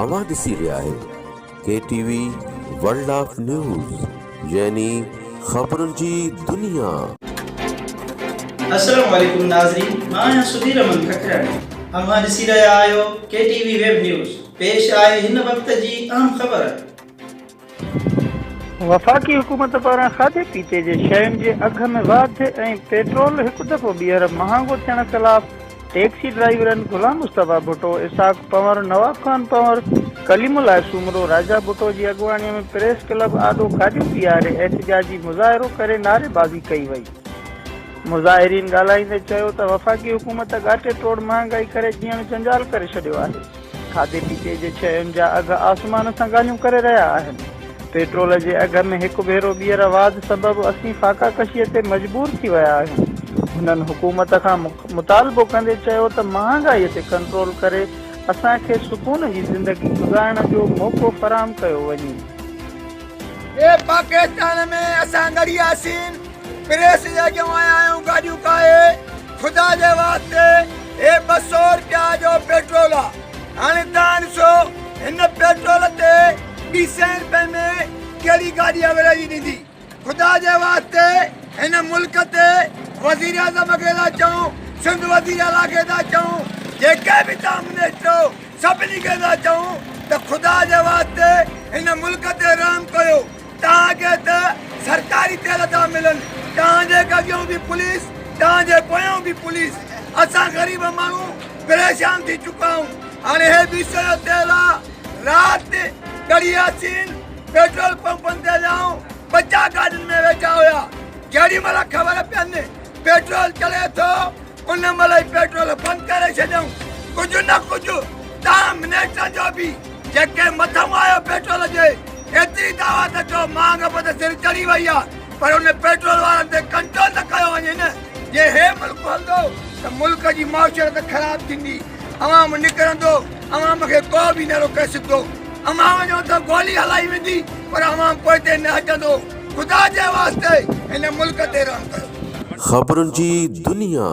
اوهان ڏسي رهيا آهيو K T V world of news يعني خبرن جي دنيا. السلام عليڪم ناظرين مان آهيان سڌير احمد ککراڻي اوهان ڏسي رهيا آهيو ڪي ٽي وي ويب نيوز پيش آهي هن وقت جي اهم خبر. وفاقي حڪومت پاران کاڌي پيتي جي شين جي اگهه ۾ واڌ ۽ پيٽرول هڪ دفعو ٻيهر مهانگو ٿيڻ خلاف ٽيڪسي ڊرائيورن غلام مصطفيٰ ڀٽو، اسحاق پنور، نواب خان پنور، ڪليم الله سومرو، راجا ڀٽو جي اڳواڻي ۾ پريس ڪلب آڏو گاڏيون بيهاري احتجاجي مظاهرو ڪري نعريبازي ڪئي وئي. مظاهرين ڳالهائيندي چيو ته وفاقي حڪومت ڳاٽي ٽوڙ مهانگائي ڪري جيئڻ جنجال ڪري ڇڏيو آهي. کاڌي پيتي جي شين جا اگهه آسمان سان ڳالهيون ڪري رهيا آهن. پيٽرول جي اگهه ۾ هڪ ڀيرو ٻيهر واڌ سبب اسين فاقا ڪشيء تي مجبور ٿي ويا آهيون. هنن حڪومت کان مطالبو ڪندي چيو ته مهانگائي تي ڪنٽرول ڪري اسان کي سڪون جي زندگي گذارڻ جو موقعو فراهم ڪيو وڃي. اي پاڪستان ۾ اسان ڳڙياسين پريس جي اڳيون آيا آهيون گاڏيون ڪاهي خدا جي واسطي هي 200 رپيا جو پيٽرول آ هاڻي تهان ڏسو هن پيٽرول تي ٻي سئين رپين ۾ ڪهڙي گاڏي اويريج ڏيندي خدا جي واسطي هن ملڪ تي وزير اعظم کي ٿا چئون سنڌ وزير اعليٰ کي ٿا چئون جيڪي به تهان منسٽر سڀني کي ٿا چئون ته خدا جي واسطي هن ملڪ تي رحم ڪيو، توهان کي ته سرڪاري تيل ٿا ملن، توهان جي اڳيون به پوليس، توهان جي پويان به پوليس، اسان غريب ماڻهو پريشان ٿي چڪا آهيون، هاڻي هي بي سئو جو تيل آ، رات ڳڙهي ياسين پيٽرول پمپن تي ويا آهيون، ٻچا گاڏين ۾ ويٺا هيا، جيڏي مهل خبر پين پيٽرول چڙهي ٿو، ان مهل ئي پيٽرول بند ڪري ڇڏيائون. ڪجهه نه ڪجهه تان منسٽرن جو به جيڪي مٿئون آيو پيٽرول جي ايتري دعويٰ ته ڪيو مهانگ به ته سر چڙهي وئي آ پر ان پيٽرول وارن تي ڪنٽرول ته ڪيو وڃي نه جي هي ملڪ هلندو ته ملڪ جي معاشرت خراب ٿيندي عوام نڪرندو عوام کي ڪو به نه روڪي سگهندو عوام جي مٿان گولي هلائي ويندي پر عوام پوئتي نه هٽندو خدا جي واسطي هن ملڪ تي رحم ڪيو. خبرن جي دنيا.